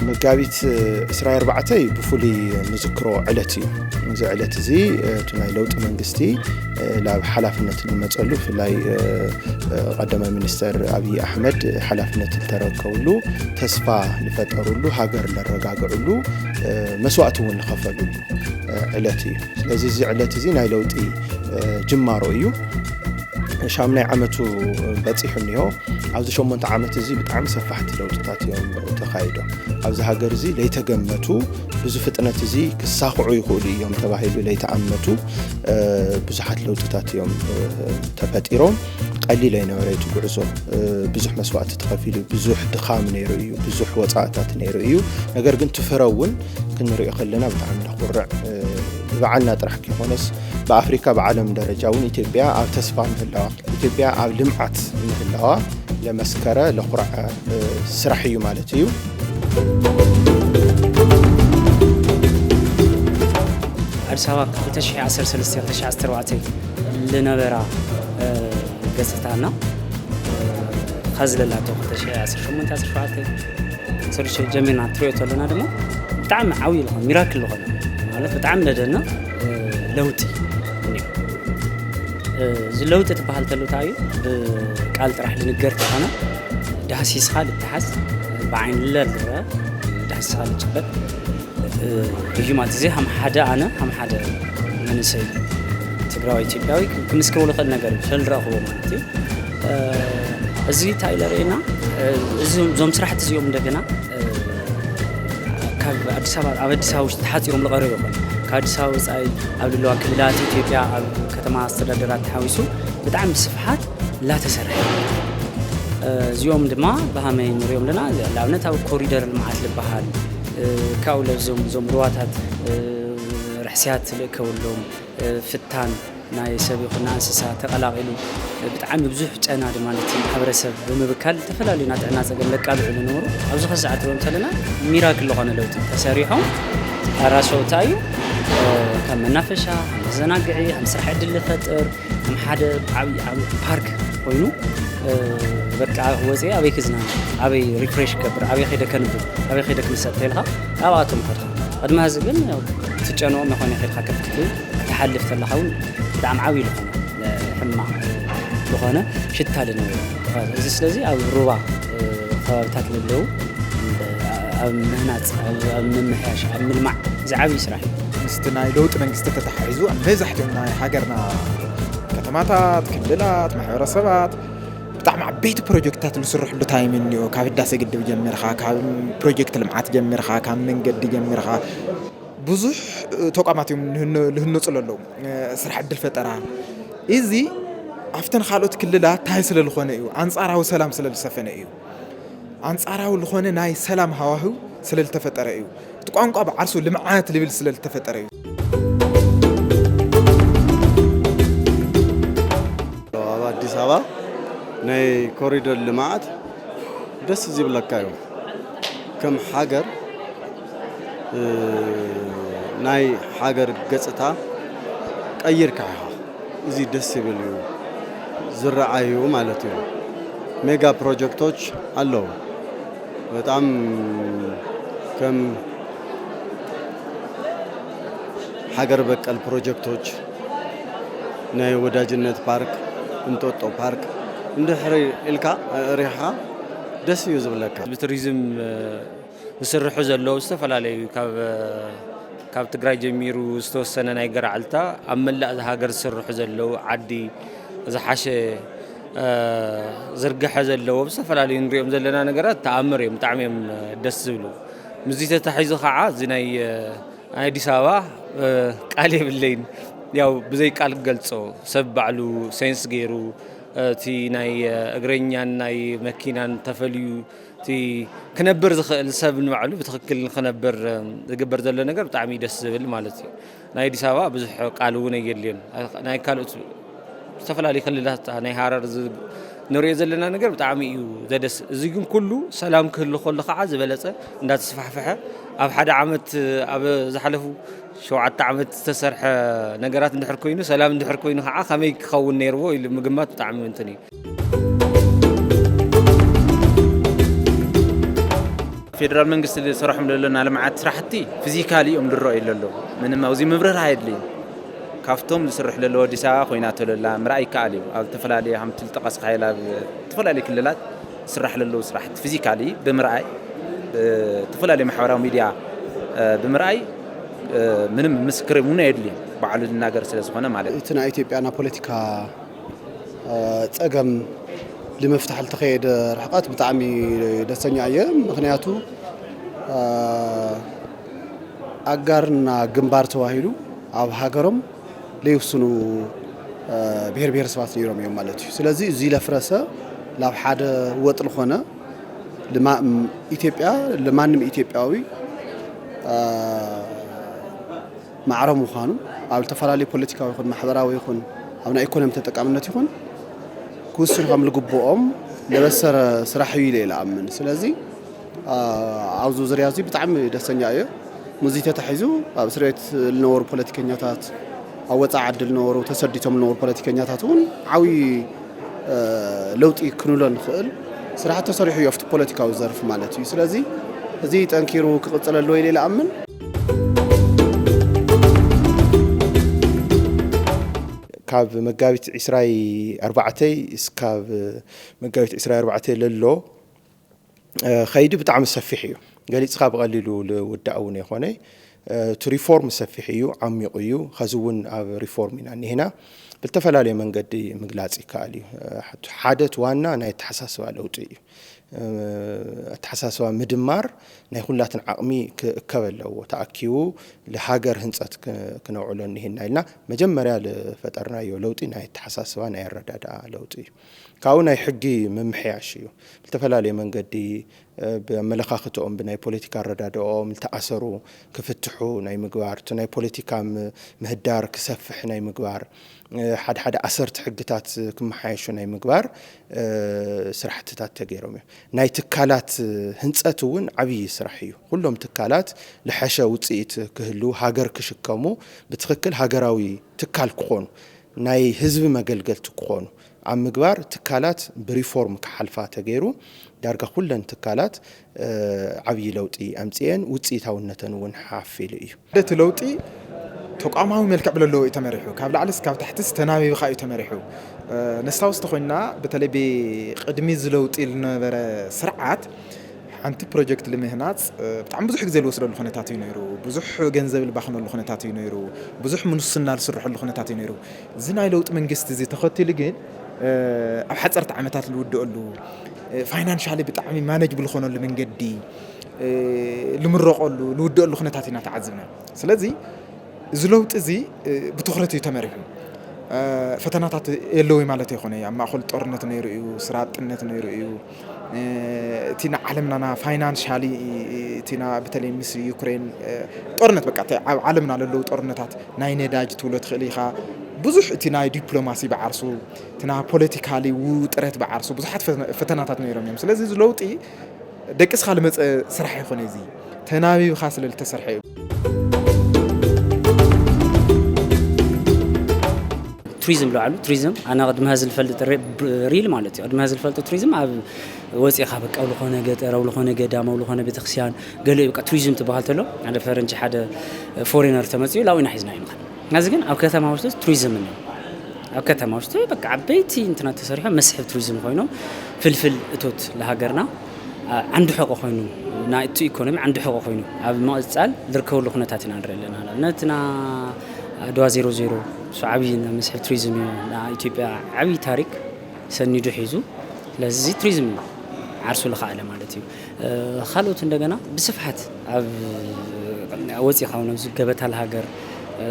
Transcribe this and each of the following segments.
መጋቢት ዕስራን ኣርባዕተን ብፍሉይ ንዝክሮ ዕለት እዩ። እዚ ዕለት እዚ እቲ ናይ ለውጢ መንግስቲ ናብ ሓላፍነት ዝመፀሉ፣ ብፍላይ ቀዳማይ ሚኒስተር ኣብይ ኣሕመድ ሓላፍነት ዝተረከብሉ፣ ተስፋ ዝፈጠርሉ፣ ሃገር ዘረጋግዕሉ፣ መስዋእቲ እውን ዝኸፈልሉ ዕለት እዩ። ስለዚ እዚ ዕለት እዚ ናይ ለውጢ ጅማሮ እዩ። ሻምናይ ዓመቱ በፂሑ እኒሆ። ኣብዚ ሸሞንተ ዓመት እዚ ብጣዕሚ ሰፋሕቲ ለውጥታት እዮም ተኻይዶም። ኣብዚ ሃገር እዚ ለይተገመቱ፣ ብዙ ፍጥነት እዚ ክሳኽዑ ይኽእሉ እዮም ተባሂሉ ለይተኣመቱ ብዙሓት ለውጥታት እዮም ተፈጢሮም። ቀሊል ኣይነበረ እቲ ጉዕዞ። ብዙሕ መስዋእቲ ተኸፊሉ፣ ብዙሕ ድኻም ነይሩ እዩ፣ ብዙሕ ወፃእታት ነይሩ እዩ። ነገር ግን እቲ ፍረ እውን ክንሪኦ ከለና ብጣዕሚ ነኹርዕ። ንባዕልና ጥራሕ ከይኮነስ ብኣፍሪካ፣ ብዓለም ደረጃ እውን ኢትዮጵያ ኣብ ተስፋ ምህላዋ፣ ኢትዮጵያ ኣብ ልምዓት ምህላዋ ለመስከረ ለኹርዐ ስራሕ እዩ ማለት እዩ። ኣዲስ ኣበባ ክልተ ሽሕ ዓሰርተ ሰለስተ ክልተ ሽሕ ዓሰርተ ኣርባዕተ ዝነበራ ገፅታና ኸዚ ለላቶ ክልተ ሽሕ ዓሰርተ ሸሞንተ ዓሰርተ ሸውዓተ ሰርሽ ጀሚርና ትሪኦ ተለና ድማ ብጣዕሚ ዓብዪ ዝኾነ ሚራክል ዝኾነ ማለት ብጣዕሚ ለደና ለውጢ እኒኦ። እዚ ለውጢ ትበሃል ተሎ እንታይ እዩ? ብቃል ጥራሕ ልንገር ተኾነ ዳህሲስኻ ልተሓዝ ብዓይኒ ለልረ ዳህሲስኻ ልጭበጥ እዩ ማለት እዚ ሃም ሓደ ኣነ ሃም ሓደ መንእሰይ ትግራዊ ኢትዮጵያዊ ክምስክሮ ልኽእል ነገር እዩ። ስለዝረእኽዎ ማለት እዩ። እዚ እንታይ ኢለ ርእየና እዞም ስራሕቲ እዚኦም እንደገና ካብ ኣዲስ ኣበባ ኣብ ኣዲስ ኣበባ ውሽጢ ተሓፂሮም ዝቐረቡ ይኾኑ ካብ ኣዲስ ኣበባ ወፃኢ ኣብ ልለዋ ክልላት ኢትዮጵያ ኣብ ከተማ ኣስተዳደራት ተሓዊሱ ብጣዕሚ ብስፍሓት ላተሰርሐ እዚኦም ድማ ብሃመይ ንሪኦም ኣለና። ንኣብነት ኣብ ኮሪደር ልምዓት ዝበሃል ካብኡ ለብዞም እዞም ሩዋታት ርሕስያት ዝልእከበሎም ፍታን ናይ ሰብ ይኹን እንስሳ ተቐላቒሉ ብጣዕሚ ብዙሕ ጨና ድማ ነቲ ማሕበረሰብ ብምብካል ዝተፈላለዩ ናይ ጥዕና ፀገም ለቃልዑ ዝነበሩ ኣብዚ ኸዚ ሰዓት ሪኦ እንተለና ሚራክል ዝኾነ ለውጢ ተሰሪሖም ኣራሸውታ እዩ። ከም መናፈሻ፣ ከም መዘናግዒ፣ ከም ስራሕ ዕድል ዝፈጥር፣ ከም ሓደ ዓብዪ ዓብዪ ፓርክ ኮይኑ በቃ ወፂአ ኣበይ ክዝናነ ኣበይ ሪፍሬሽ ክገብር ኣበይ ከይደ ከንብብ ኣበይ ከይደ ክንሰተ ኢልካ ኣብኣቶም ከድካ ቅድሚ ዚ ግን ትጨንኦም የኾነ ከድካ ከፍክት ክትሓልፍ ተለካ እውን ብጣዕሚ ዓብዪ ዝኾነ ሕማቕ ዝኾነ ሽታ ዝነበረ እዚ ስለዚ ኣብ ሩባ ከባብታት ለለዉ ኣብ ምህናፅ ኣብ ምምሕያሽ ኣብ ምልማዕ ዝዓብዪ ስራሕ እዩ። ምስቲ ናይ ለውጢ መንግስቲ ተተሓሒዙ ኣብ መብዛሕትኦም ናይ ሃገርና ከተማታት፣ ክልላት፣ ማሕበረሰባት ብጣዕሚ ዓበይቲ ፕሮጀክትታት ዝስርሕሉ ታይም እኒኦ። ካብ ህዳሰ ግድብ ጀሚርካ፣ ካብ ፕሮጀክት ልምዓት ጀሚርካ፣ ካብ መንገዲ ጀሚርካ ብዙሕ ተቋማት እዮም ዝህነፁ ዘለዉ። ስራሕ ዕድል ፈጠራ እዚ ኣብተን ካልኦት ክልላት ታይ ስለ ዝኾነ እዩ? ኣንፃራዊ ሰላም ስለ ዝሰፈነ እዩ። ኣንፃራዊ ዝኾነ ናይ ሰላም ሃዋህው ስለ ዝተፈጠረ እዩ። እቲ ቋንቋ ብዓርሱ ልምዓት ልብል ስለ ዝተፈጠረ እዩ። ኣብ ኣዲስ ኣበባ ናይ ኮሪደር ልምዓት ደስ ዝብለካ እዩ። ከም ሃገር ናይ ሃገር ገፅታ ቀይርካ ኢኻ። እዚ ደስ ዝብል እዩ ዝረኣዩ ማለት እዩ። ሜጋ ፕሮጀክቶች ኣለዉ። በጣም ከም ሃገር በቀል ፕሮጀክቶች ናይ ወዳጅነት ፓርክ፣ እንጦጦ ፓርክ እንድሕሪ ኢልካ ሪኻ ደስ እዩ ዝብለካ። ብቱሪዝም ዝስርሑ ዘለዉ ዝተፈላለዩ ካብ ካብ ትግራይ ጀሚሩ ዝተወሰነ ናይ ገራዕልታ ኣብ መላእ እዛ ሃገር ዝስርሑ ዘለዉ ዓዲ ዝሓሸ ዝርግሐ ዘለዎ ብዝተፈላለዩ ንሪኦም ዘለና ነገራት ተኣምር እዮም። ብጣዕሚ እዮም ደስ ዝብሉ። ምስዚ ተታሒዙ ከዓ እዚ ናይ ናይ ኣዲስ ኣበባ ቃል የብለይን። ያው ብዘይ ቃል ክገልፆ ሰብ ባዕሉ ሴንስ ገይሩ እቲ ናይ እግረኛን ናይ መኪናን ተፈልዩ እቲ ክነብር ዝኽእል ሰብ ንባዕሉ ብትኽክል ንኽነብር ዝግበር ዘሎ ነገር ብጣዕሚ እዩ ደስ ዝብል ማለት እዩ። ናይ ኣዲስ ኣበባ ብዙሕ ቃል እውን ኣየድልዮን። ናይ ካልኦት ዝተፈላለዩ ክልላት ናይ ሃረር ንሪኦ ዘለና ነገር ብጣዕሚ እዩ ዘደስ። እዚ ግን ኩሉ ሰላም ክህሉ ከሎ ከዓ ዝበለፀ እንዳተስፋሕፈሐ ኣብ ሓደ ዓመት ኣብ ዝሓለፉ ሸውዓተ ዓመት ዝተሰርሐ ነገራት እንድሕር ኮይኑ ሰላም እንድሕር ኮይኑ ከዓ ከመይ ክኸውን ነይርዎ ኢሉ ምግማት ብጣዕሚ እንትን እዩ። ፌደራል መንግስቲ ዝሰርሖም ዘሎ ናይ ልምዓት ስራሕቲ ፊዚካሊ እዮም ዝረኣዩ ዘለዉ። ምንም ኣብዚ ምብርህራህ ኣየድልይን። ካብቶም ዝስርሑ ዘለዉ ኣዲስ ኣበባ ኮይና ተለላ ምርኣይ ይከኣል እዩ። ኣብ ዝተፈላለየ ከምቲ ዝጠቐስካዮ ኣብ ዝተፈላለዩ ክልላት ዝስራሕ ዘለዉ ስራሕቲ ፊዚካሊ ብምርኣይ፣ እ፣ ዝተፈላለዩ ማሕበራዊ ሚድያ፣ እ፣ ብምርኣይ፣ እ፣ ምንም ምስክር እውን ኣየድልይን። ባዕሉ ዝናገር ስለ ዝኾነ ማለት እዩ። እቲ ናይ ኢትዮጵያና ፖለቲካ ጸገም ንምፍታሕ ዝተኸየደ ርሕቀት ብጣዕሚ ደስተኛ እየ። ምኽንያቱ፣ አ፣ ኣጋርና ግንባር ተባሂሉ ኣብ ሃገሮም ለይውስኑ፣ አ፣ ብሔር ብሔረሰባት ነይሮም እዮም ማለት እዩ። ስለዚ እዚ ለፍረሰ ላብ ሓደ ወጥ ልኾነ ልማ-፣ ኢትዮጵያ ለማንም ኢትዮጵያዊ፣ አ፣ ማዕረ ምዃኑ፣ ኣብ ዝተፈላለዩ ፖለቲካዊ ይኹን ማሕበራዊ ይኹን ኣብ ናይ ኢኮኖሚ ተጠቃምነት ይኹን ክውስኑ ከም ልግብኦም ለበሰረ ስራሕ እዩ ኢለ እየ ልኣምን። ስለዚ፣ አ፣ ኣብዚ ዙርያ እዚ ብጣዕሚ ደስተኛ እየ። ምስዚ ተታሒዙ ኣብ እስር ቤት ዝነበሩ ፖለቲከኛታት፣ ኣብ ወፃኢ ዓዲ ዝነበሩ ተሰዲቶም ዝነበሩ ፖለቲከኛታት እውን ዓብዪ፣ አ፣ ለውጢ ክንብሎ ንኽእል ስራሕቲ ተሰሪሑ እዩ ኣብቲ ፖለቲካዊ ዘርፍ ማለት እዩ። ስለዚ እዚ ጠንኪሩ ክቕፅል ኣለዎ ኢለ እየ ልኣምን። ካብ መጋቢት ዕስራይ ኣርባዕተይ እስካብ መጋቢት ዕስራይ ኣርባዕተይ ለሎ፣ እ፣ ኸይዲ ብጣዕሚ ሰፊሕ እዩ። ገሊጽኻ ብቐሊሉ ልውዳእ እውን ኣይኮነ። እ፣ እቲ ሪፎርም ሰፊሕ እዩ፣ ዓሚቑ እዩ። ኸዚ እውን ኣብ ሪፎርም ኢና እኒሄና። ብዝተፈላለየ መንገዲ ምግላጽ ይከኣል እዩ። እ፣ ሓደ እቲ ዋና ናይ ኣተሓሳስባ ለውጢ እዩ። እ፣ ኣተሓሳስባ ምድማር ናይ ኩላትን ዓቕሚ ክእከብ ኣለዎ። ተኣኪቡ ንሃገር ህንጸት ክ-፣ ክነውዕሎ እኒሄና ኢልና መጀመርያ ዝፈጠርናዮ ለውጢ ናይ ኣተሓሳስባ ናይ ኣረዳድኣ ለውጢ እዩ። ካብኡ ናይ ሕጊ ምምሕያሽ እዩ። ብዝተፈላለየ መንገዲ፣ እ፣ ብኣመለኻኽትኦም፣ ብናይ ፖለቲካ ኣረዳድኦም ዝተኣሰሩ ክፍትሑ ናይ ምግባር፣ እቲ ናይ ፖለቲካ ም-፣ ምህዳር ክሰፍሕ ናይ ምግባር፣ እ፣ ሓደ ሓደ ኣሰርቲ ሕግታት ክመሓየሹ ናይ ምግባር፣ እ፣ ስራሕትታት ተገይሮም እዮም። ናይ ትካላት ህንጸት እውን ዓብዪ ስራሕ እዩ። ኩሎም ትካላት ልሐሸ ውፅኢት ክህልዉ፣ ሃገር ክሽከሙ፣ ብትኽክል ሃገራዊ ትካል ክኾኑ፣ ናይ ህዝቢ መገልገልቲ ክኾኑ ኣብ ምግባር ትካላት ብሪፎርም ክሓልፋ ተገይሩ። ዳርጋ ኩለን ትካላት፣ እ፣ ዓብዪ ለውጢ ኣምፅኤን ውፅኢታውነተን እውን ሓፍ ኢሉ እዩ። ሓደ እቲ ለውጢ ተቋማዊ መልክዕ ብለለዎ እዩ ተመሪሑ። ካብ ላዕሊ እስካብ ታሕቲ ዝተናቢብኻ እዩ ተመሪሑ። እ፣ ነስታውስ ተኾይንና፣ በተለይ ብቅድሚ እዚ ለውጢ ዝነበረ ስርዓት ሓንቲ ፕሮጀክት ልምህናፅ፣ እ፣ ብጣዕሚ ብዙሕ ግዜ ዝወስደሉ ኩነታት እዩ ነይሩ። ብዙሕ ገንዘብ ልባኽነሉ ኩነታት እዩ ነይሩ። ብዙሕ ምንስና ዝስርሐሉ ኩነታት እዩ ነይሩ። እዚ ናይ ለውጢ መንግስቲ እዚ ተኸቲሉ ግን፣ እ፣ ኣብ ሓፀርቲ ዓመታት ልውድአሉ፣ እ፣ ፋይናንሻሊ ብጣዕሚ ማነጅ ብልኾነሉ መንገዲ፣ እ፣ ልምረቐሉ፣ ልውድአሉ ኩነታት ኢና ተዓዝብና። ስለዚ እዚ ለውጢ እዚ፣ እ፣ ብትኹረት እዩ ተመሪሑ። እ፣ ፈተናታት የለውይ ማለት ኣይኮነ። ኣብ ማእኸል ጦርነት ነይሩ እዩ፣ ስራ ኣጥነት ነይሩ እዩ። እ፣ እቲ ንዓለምና ና ፋይናንሻሊ፣ እቲ ና በተለይ ምስ ዩክሬን፣ እ፣ ጦርነት በቃ፣ እቲ ኣብ ዓለምና ለለዉ ጦርነታት፣ ናይ ነዳጅ ትብሎ ትኽእል ኢኻ። ብዙሕ እቲ ናይ ዲፕሎማሲ ብዓርሱ፣ እቲ ና ፖለቲካሊ ውጥረት ብዓርሱ፣ ብዙሓት ፈተና-፣ ፈተናታት ነይሮም እዮም። ስለዚ እዚ ለውጢ ደቂስኻ ልመፀ ስራሕ ይኾነ፣ እዚ ተናቢብኻ ስለ ልተሰርሐ እዩ። ቱሪዝም ልባዕሉ፣ ቱሪዝም ኣነ ቅድሚ ሀዚ ዝፈልጥ ሬ-፣ ብ-፣ ሪል ማለት እዩ። ቅድሚ ሀዚ ዝፈልጦ ቱሪዝም ኣብ ወፂኻ በቃ ኣብ ልኾነ ገጠር፣ ኣብ ልኾነ ገዳም፣ ኣብ ልኾነ ቤተክርስትያን፣ ገለ በቃ ቱሪዝም ትበሃል ተሎ፣ ሓደ ፈረንጂ፣ ሓደ ፎሬነር ተመፅኡ ላው ኢና ሒዝና እዩ ንኸድ። ሕዚ ግን ኣብ ከተማ ውሽጢ ቱሪዝም እኒኦ። ኣብ ከተማ ውሽጢ በቃ ዓበይቲ እንትናት ተሰሪሖም መስሕብ ቱሪዝም ኮይኖም ፍልፍል እቶት ለሃገርና፣ አ፣ ዓንዲ ሕቆ ኮይኑ፣ ናይቲ ኢኮኖሚ ዓንዲ ሕቆ ኮይኑ ኣብ ምቕጻል ዝርከበሉ ኩነታት ኢና ንርኢ ኣለና። ንኣብነት ና ኣድዋ ዜሮ ዜሮ፣ እሱ ዓብዪ ናይ መስሕብ ቱሪዝም እዩ። ንኢትዮጵያ ዓብዪ ታሪክ ሰኒዱ ሒዙ። ስለዚ ቱሪዝም እዩ ዓርሱ ልኸኣለ ማለት እዩ። እ፣ ካልኦት እንደገና ብስፍሓት ኣብ ወፂኻ እውን ኣብዚ ገበታ ለሃገር፣ እ፣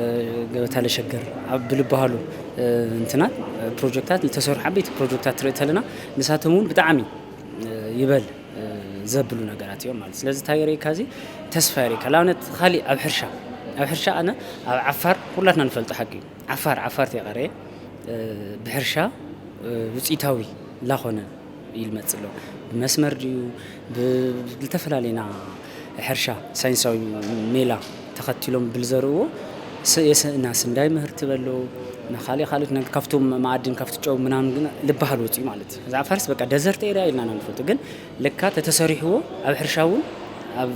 ገበታ ለሸገር ኣብ ብልበሃሉ፣ እ፣ እንትናት ፕሮጀክታት ዝተሰርሑ ዓበይቲ ፕሮጀክታት ትርኢ ተለና ንሳቶም እውን ብጣዕሚ፣ እ፣ ይበል፣ እ፣ ዘብሉ ነገራት እዮም ማለት። ስለዚ እንታይ የርእየካ? እዚ ተስፋ የርእየካ። ንኣብነት ካሊእ ኣብ ሕርሻ፣ ኣብ ሕርሻ ኣነ ኣብ ዓፋር ኩላትና ንፈልጦ ሓቂ እዩ። ዓፋር፣ ዓፋር ተይቀረየ፣ እ፣ ብሕርሻ፣ እ፣ ውፅኢታዊ ላኾነ ይልመጽ ኣሎ። ብመስመር ድዩ፣ ብ-፣ ብዝተፈላለየ ና ሕርሻ ሳይንሳዊ ሜላ ተኸቲሎም ብልዘርእዎ ስ-፣ የስ-፣ እና ስንዳይ ምህርቲ በሎ፣ እና ካልእ ካልኦት ነገር ካብቶም መኣድን ካብቲ ጨው ምናምን ግን ልበሃል ወፂኡ ማለት እዩ። እዛ ዓፋርስ በቃ ደዘርት ኤርያ ኢልና ኢና ንፈልጦ፣ ግን ለካ ተተሰሪሕዎ ኣብ ሕርሻ እውን ኣብ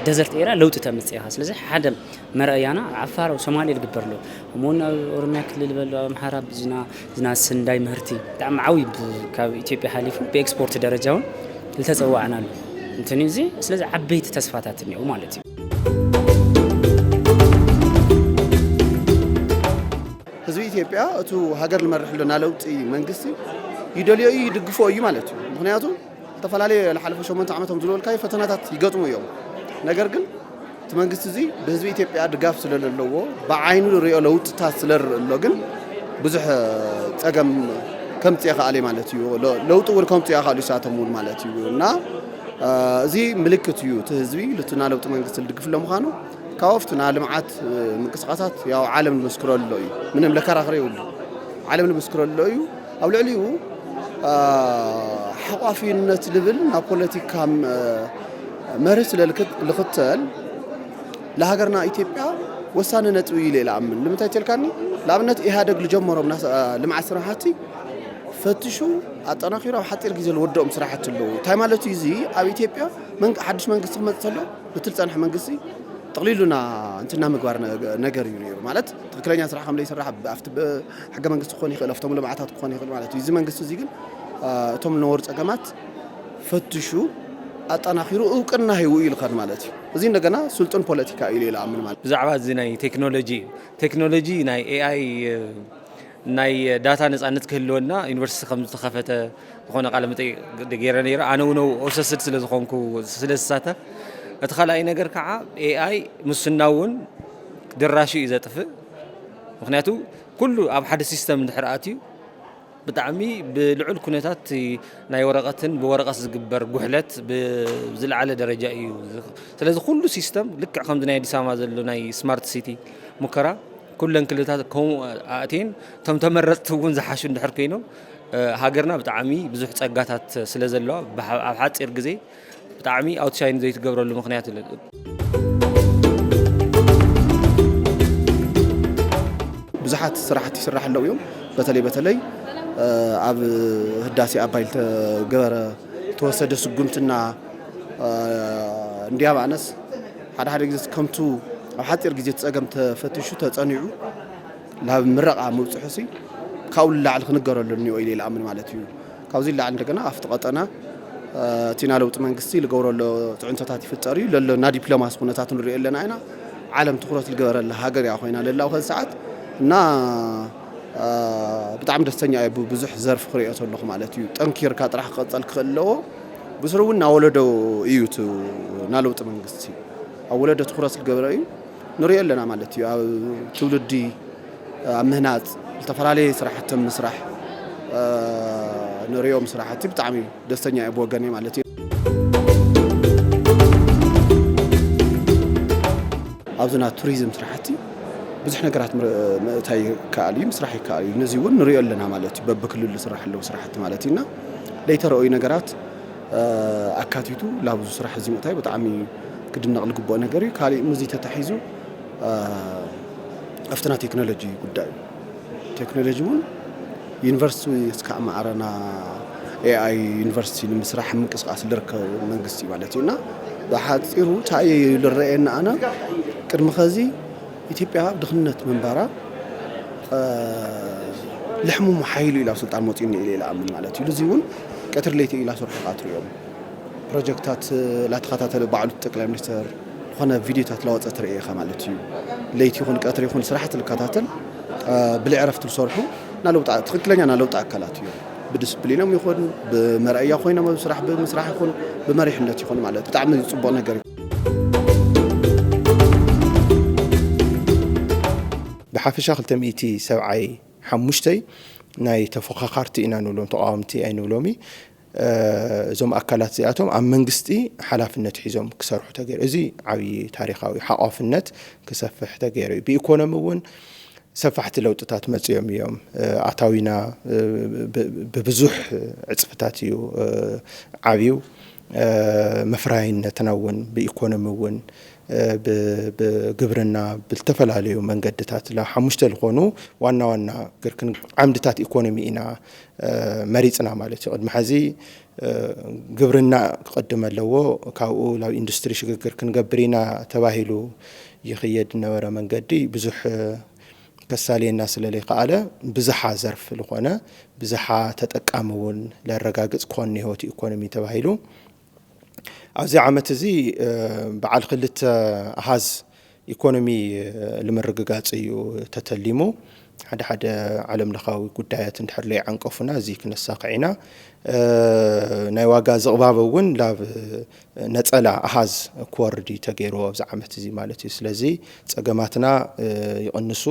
ደዘርት ኤርያ ለውጢ ተምጽእ ኢኻ። ስለዚ ሓደ መረኣያና ኣብ ዓፋር፣ ኣብ ሶማሌ ዝግበር ኣሎ። እሞ እውን ኣብ ኦሮሚያ ክልል በሎ፣ ኣብ ኣምሓራ ብዝና ዝና ስንዳይ ምህርቲ ብጣዕሚ ዓብዪ ብ-፣ ካብ ኢትዮጵያ ሓሊፉ ብኤክስፖርት ደረጃ እውን ዝተጸዋዕናሉ እንትን እዩ እዚ። ስለዚ ዓበይቲ ተስፋታት እኒአው ማለት እዩ። ህዝቢ ኢትዮጵያ እቱ ሃገር ዝመርሕ ዘሎ ናይ ለውጢ መንግስቲ ይደልዮ እዩ፣ ይድግፎ እዩ ማለት እዩ። ምክንያቱ ዝተፈላለዩ ዝሓለፈ ሸሞንተ ዓመቶም ዝበልካዮ ፈተናታት ይገጥሙ እዮም። ነገር ግን እቲ መንግስቲ እዚ ብህዝቢ ኢትዮጵያ ድጋፍ ስለ ዘለዎ ብዓይኑ ዝሪኦ ለውጥታት ስለ ዝርኢ ኣሎ ግን ብዙሕ ጸገም ከምጽእ ይኽኣል እዩ ማለት እዩ። ለ-፣ ለውጢ እውን ከምጽእ ይኽኣሉ እሳቶም እውን ማለት እዩ። እና፣ እ፣ እዚ ምልክት እዩ። እቲ ህዝቢ ልትና ለውጢ መንግስቲ ዝድግፍ ኣሎ ምዃኑ ካብ ኣብቲ ናይ ልምዓት፣ እ፣ ምንቅስቃሳት ያው ዓለም ዝምስክረሉ እዩ። ምንም ለከራኽረ የብሉ። ዓለም ዝምስክረሉ እዩ። ኣብ ልዕሊኡ፣ እ፣ ሓቋፊነት ልብል ናብ ፖለቲካ፣ እ፣ መርህ ስለ ልክ-፣ ልኽተል ለሃገርና ኢትዮጵያ ወሳኒ ነጥቢ እዩ ኢለ ይኣምን። ንምንታይ ተልካኒ? ንኣብነት ኢህኣደግ ልጀመሮም ናስ-፣ እ፣ ልምዓት ስራሕቲ ፈትሹ ኣጠናኺሩ ኣብ ሓፂር ግዜ ዝወደኦም ስራሕቲ ኣለዉ። እንታይ ማለት እዩ? እዚ ኣብ ኢትዮጵያ መን-፣ ሓድሽ መንግስቲ ክመፅእ ከሎ እቲ ዝፀንሐ መንግስቲ ጥቕሊሉና እንትና ምግባር ነገ-፣ ነገር እዩ ነይሩ። ማለት ትኽክለኛ ስራሕ ከም ዘይስራሕ ብ-፣ ኣብቲ ብ-፣ ሕገ መንግስቲ ክኾን ይኽእል፣ ኣብቶም ልምዓታት ክኾን ይኽእል ማለት እዩ። እዚ መንግስቲ እዚ ግን፣ አ፣ እቶም ዝነበሩ ፀገማት ፈትሹ ኣጠናኺሩ እውቅና ሂቡ እዩ ልኸድ ማለት እዩ። እዚ እንደገና ስልጡን ፖለቲካ እዩ ኢለ ይኣምን ማለት እዩ። ብዛዕባ እዚ ናይ ቴክኖሎጂ፣ ቴክኖሎጂ ናይ ኤ ኣይ ናይ ዳታ ነጻነት ክህልወና ዩኒቨርሲቲ ከም ዝተኸፈተ ዝኾነ ቃለ መጠይቕ ገይረ ነይረ። ኣነ እውን ኦብሰስድ ስለ ዝኾንኩ ስለ ዝሳተፍ፣ እቲ ካልኣይ ነገር ከዓ ኤ ኣይ ሙስና እውን ድራሹ እዩ ዘጥፍእ። ምኽንያቱ ኩሉ ኣብ ሓደ ሲስተም እንድሕር ኣትዩ ብጣዕሚ ብልዑል ኩነታት ናይ ወረቐትን ብወረቐት ዝግበር ጉሕለት ብዝለዓለ ደረጃ እዩ። ስለዚ ኩሉ ሲስተም ልክዕ ከምዚ ናይ ኣዲስ ኣበባ ዘሎ ናይ ስማርት ሲቲ ሙከራ ኩለን ክልታት ከምኡ ኣእትየን እቶም ተመረፅቲ እውን ዝሓሹ እንድሕር ኮይኖም፣ እ፣ ሃገርና ብጣዕሚ ብዙሕ ፀጋታት ስለ ዘለዋ ብሓ-፣ ኣብ ሓፂር ግዜ ብጣዕሚ ኣውትሻይን ዘይትገብረሉ ምኽንያት የለን። ብዙሓት ስራሕቲ ይስራሕ ኣለዉ እዮም። በተለይ፣ በተለይ፣ እ፣ ኣብ ህዳሴ ኣባይ ዝተገበረ፣ ዝተወሰደ ስጉምትና፣ እ፣ እንዲያም ኣነስ ሓደ ሓደ ግዜ ከምቱ ኣብ ሓፂር ግዜ እቲ ፀገም ተፈቲሹ ተፀኒዑ ናብ ምረቓ ምብፅሑሲ ካብኡ ንላዕሊ ክንገረሉ እኒኦ ኢለ ይኣምን ማለት እዩ። ካብዚ ንላዕሊ እንደገና ኣብቲ ቀጠና፣ እ፣ እቲ ናይ ለውጢ መንግስቲ ዝገብሮ ዘሎ ፅዕንቶታት ይፍጠር እዩ። ለሎ ናይ ዲፕሎማሲ ኩነታት ንሪኦ ኣለና ኢና። ዓለም ትኹረት ዝገበረላ ሃገር እያ ኮይና ለላ ኣብዚ ሰዓት። እና፣ እ፣ ብጣዕሚ ደስተኛ እየ ብብዙሕ ዘርፊ ክሪኦ ዘለኹ ማለት እዩ። ጠንኪርካ ጥራሕ ክቐፀል ክኽእል ኣለዎ። ብስሩ እውን ናይ ወለዶ እዩ እቲ ናይ ለውጢ መንግስቲ። ኣብ ወለዶ ትኹረት ዝገበረ እዩ። ንሪኦ ኣለና ማለት እዩ። ኣብ ትውልዲ፣ ኣብ ምህናፅ፣ ዝተፈላለየ ስራሕቲ ኣብ ምስራሕ፣ እ፣ ንሪኦም ስራሕቲ ብጣዕሚ ደስተኛ እየ ብወገነይ ማለት እዩ። ኣብዚ ናይ ቱሪዝም ስራሕቲ ብዙሕ ነገራት ምር-፣ ምእታይ ይከኣል እዩ፣ ምስራሕ ይከኣል እዩ። ነዚ እውን ንሪኦ ኣለና ማለት እዩ። በብክልሉ ዝስራሕ ኣለዉ ስራሕቲ ማለት እዩ። እና ለይተረኣዩ ነገራት፣ እ፣ ኣካቲቱ ላብዚ ስራሕ እዚ ምእታይ ብጣዕሚ ክድነቕ ዝግብኦ ነገር እዩ። ካሊእ ምስዚ ተታሒዙ፣ እ፣ ኣብቲ ናይ ቴክኖሎጂ ጉዳይ እዩ። ቴክኖሎጂ እውን ዩኒቨርሲቲ እስካዕ ማዕረና ኤ ኣይ ዩኒቨርሲቲ ንምስራሕ ምንቅስቃስ ዝርከብ መንግስቲ እዩ ማለት እዩ። እና ብሓፂሩ እንታይ እዩ ዝረኣየና ኣነ ቅድሚ ኸዚ ኢትዮጵያ ኣብ ድኽነት ምንባራ፣ እ፣ ልሕሙሙ ሓይሉ ኢላ ኣብ ስልጣን መፂኡ እኒኦ ኢለ ኢለ ኣምን ማለት እዩ። እዚ እውን ቀትሪ ለይቲ ኢላ ሰርሑ ቃትሩ እዮም። ፕሮጀክታት ላተኸታተለ ባዕሉ እቲ ጠቅላይ ሚኒስተር ዝኾነ ቪድዮታት ላወፀ ትርኢ ኢኻ ማለት እዩ። ለይቲ ይኹን ቀትሪ ይኹን ስራሕቲ ልከታተል፣ እ፣ ብልዕ ዕረፍቲ ዝሰርሑ ናይ ለውጢ፣ ትኽክለኛ ናይ ለውጢ ኣካላት እዮም። ብዲስፕሊኖም ይኹን ብመርኣያ ኮይኖም ኣብ ስራሕ ብምስራሕ ይኹን ብመሪሕነት ይኹን ማለት ብጣዕሚ ፅቡቕ ነገር እዩ። ብሓፈሻ ክልተ ሚእቲ ሰብዓይ ሓሙሽተ ናይ ተፎኻኻርቲ ኢና ንብሎም፣ ተቃወምቲ ኣይንብሎሚ። እ፣ እዞም ኣካላት እዚኣቶም ኣብ መንግስቲ ሓላፍነት ሒዞም ክሰርሑ ተገይሩ። እዚ ዓብዪ ታሪኻዊ ሓቋፍነት ክሰፍሕ ተገይሩ እዩ። ብኢኮኖሚ እውን ሰፋሕቲ ለውጥታት መፅዮም እዮም። እ፣ ኣታዊና፣ እ፣ ብ-፣ ብብዙሕ ዕፅፍታት እዩ፣ እ፣ ዓብዩ። እ፣ መፍረያይነትና እውን ብኢኮኖሚ እውን፣ ብ- ብግብርና ብዝተፈላለዩ መንገድታት ላ ሓሙሽተ ዝኾኑ ዋና ዋና ግርክን ዓምድታት ኢኮኖሚ ኢና መሪፅና ማለት እዩ። ቅድሚ ሕዚ ግብርና ክቐድም ኣለዎ፣ ካብኡ ናብ ኢንዱስትሪ ሽግግር ክንገብር ኢና ተባሂሉ ይኽየድ ነበረ መንገዲ ብዙሕ ከሳልየና ስለለይከኣለ ብዝሓ ዘርፍ ዝኾነ ብዝሓ ተጠቃሚ እውን ለረጋግፅ ክኾን ህይወት ኢኮኖሚ ተባሂሉ ኣብዚ ዓመት እዚ በዓል ክልተ ኣሃዝ ኢኮኖሚ ንምርግጋፅ እዩ ተተሊሙ። ሓደ ሓደ ዓለም ለኻዊ ጉዳያት እንድሕር ለይዓንቀፉና እዚ ክነሳኽዕ ኢና። ናይ ዋጋ ዝቕባበ እውን ናብ ነፀላ ኣሃዝ ክወርድ እዩ ተገይርዎ ኣብዚ ዓመት እዚ ማለት እዩ። ስለዚ ፀገማትና ይቕንሱ፣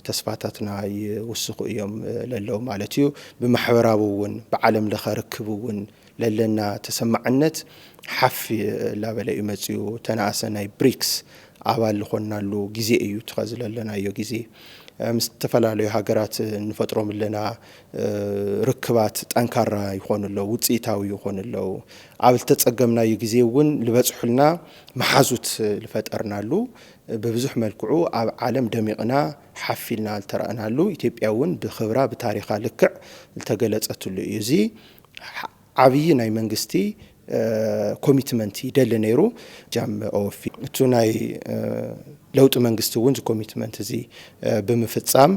ተስፋታትና ይውስኹ እዮም ለለው ማለት እዩ። ብማሕበራዊ እውን ብዓለም ለኸ ርክብ እውን ለለና ተሰማዕነት ሓፍ ላበለ እዩ መፅኡ። ተነኣሰ ናይ ብሪክስ ኣባል ዝኾንናሉ ግዜ እዩ ትኸዚ ለለናዮ ግዜ ምስ ዝተፈላለዩ ሃገራት እንፈጥሮም ኣለና ርክባት ጠንካራ ይኾኑ ኣለዉ፣ ውፅኢታዊ ይኾኑ ኣለዉ። ኣብ ዝተፀገምናዩ ግዜ እውን ዝበፅሑልና መሓዙት ዝፈጠርናሉ ብብዙሕ መልክዑ ኣብ ዓለም ደሚቕና ሓፊልና ዝተረእናሉ ኢትዮጵያ እውን ብክብራ ብታሪኻ ልክዕ ዝተገለፀትሉ እዩ። እዚ ዓብዪ ናይ መንግስቲ ኮሚትመንት ይደሊ ነይሩ። ጃም ኦወፊ እቱ ናይ ለውጢ መንግስቲ እውን እዚ ኮሚትመንት እዚ ብምፍፃም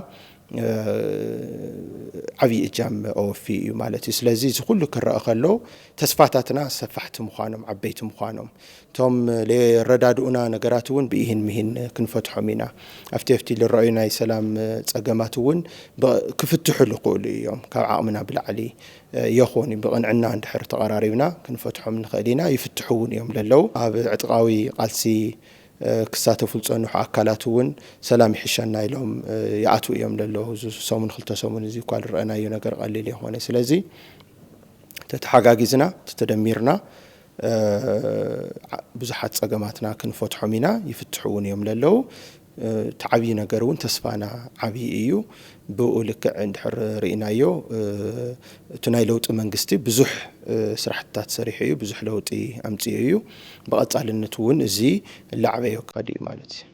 ዓብዪ እጃም ኦወፊ እዩ ማለት እዩ። ስለዚ እዚ ኩሉ ክረአ ከሎ ተስፋታትና ሰፋሕቲ ምዃኖም ዓበይቲ ምዃኖም እቶም ለየረዳድኡና ነገራት እውን ብኢሂን ምሂን ክንፈትሖም ኢና። ኣብቲ ኣብቲ ልረኣዩ ናይ ሰላም ፀገማት እውን ክፍትሑ ዝኽእሉ እዮም። ካብ ዓቕምና ብላዕሊ የኾን ብቕንዕና እንድሕር ተቐራሪብና ክንፈትሖም ንኽእል ኢና። ይፍትሑ እውን እዮም ለለው ኣብ ዕጥቃዊ ቃልሲ ክሳተፉ ዝፀንሑ ኣካላት እውን ሰላም ይሕሸና ኢሎም ይኣትዉ እዮም ለለው። እዚ ሰሙን ክልተ ሰሙን እዚ እኳ ዝረአናዮ ነገር ቀሊል የኾነ። ስለዚ ተተሓጋጊዝና ተተደሚርና ብዙሓት ፀገማትና ክንፈትሖም ኢና። ይፍትሑ እውን እዮም ለለው። እቲ ዓብዪ ነገር እውን ተስፋና ዓብዪ እዩ። ብኡ ልክዕ እንድሕር ርኢናዮ እቲ ናይ ለውጢ መንግስቲ ብዙሕ ስራሕትታት ሰሪሑ እዩ፣ ብዙሕ ለውጢ ኣምፅኡ እዩ። ብቐፃልነት እውን እዚ ላዕበዮ ክኸድ እዩ ማለት እዩ።